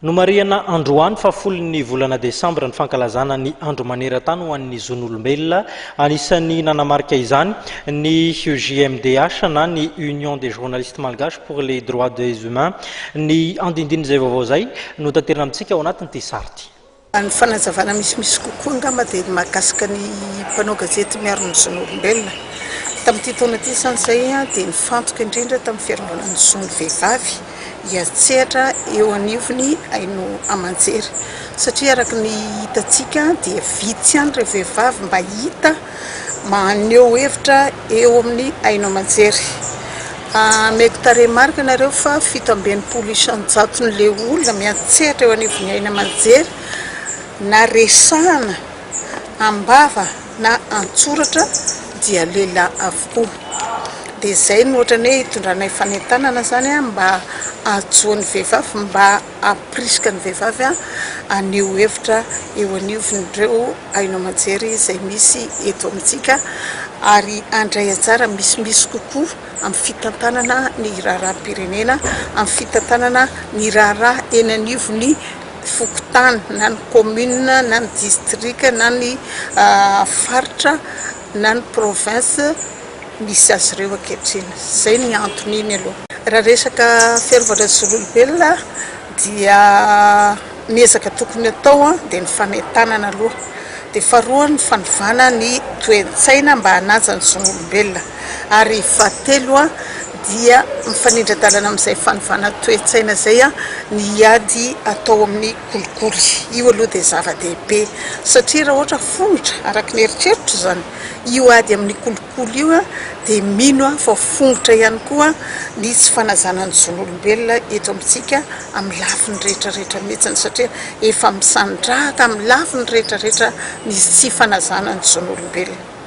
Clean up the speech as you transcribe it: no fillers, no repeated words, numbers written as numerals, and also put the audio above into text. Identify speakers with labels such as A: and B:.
A: Nomarihana androany fa folon'ny volana desambra ny fankalazana ny Andro maneran-tany ho an'ny zon'olombelona. Anisan'ny nanamarika izany ny UJMDH na ny Union des journalistes malgaches pour les droits des humains. Ny andindinin'izay vaovao izay no taterina amintsika ao anatin'ity sary ity.
B: Ny fanazavana misimisy kokoa angamba dia ny mahakasika ny mpanao gazety miaro ny zon'olombelona. Tamin'ity taona ity izany izay dia nifantoka indrindra tamin'ny fiarovana ny zon'ny vehivavy hiantsehatra eo anivon'ny haino aman-jery satria araka ny hitantsika dia vitsy ihany ireo vehivavy mba hita maneho hevitra eo amin'ny haino aman-jery. Ameko tarehimarika nareo fa 67 isan-jaton'ilay olona miantsehatra eo anivon'ny haino aman-jery na resahana am-bava na an-tsoratra dia lehilahy avokoa. Dia izay no ohatran'ny hoe hitondranay fanentanana izany mba hahajoan'ny vehivavy mba hampirisika ny vehivavy haneho hevitra eo anivon'ireo haino aman-jery izay misy eto amintsika ary handray anjara misimisy kokoa amin'ny fitantanana ny raharaham-pirenena, amin'ny fitantanana ny raharaha eny anivon'ny fokontany na ny commune na ny district na ny faritra na ny province misy azy ireo ankehitriny. Izay ny antony iny aloha. Raha resaka fiarovana ny zon'olombelona dia ny ezaka tokony atao dia ny fanentanana aloha, dia faharoa ny fanovana ny toe-tsaina mba hanaja ny zon'olombelona ary fahatelo dia mifanindran-dalana amin'izay fanovana toe-tsaina izay ny ady atao amin'ny kolikoly. Io aloha dia zava-dehibe satria raha ohatra fongotra araka ny eritreritro izany io ady amin'ny kolikoly io dia mino aho fa fongotra ihany koa ny tsy fanajana ny zon'olombelona eto amintsika amin'ny lafiny rehetra rehetra mihitsy satria efa misandrahaka amin'ny lafiny rehetra rehetra ny tsy fanajana ny zon'olombelona.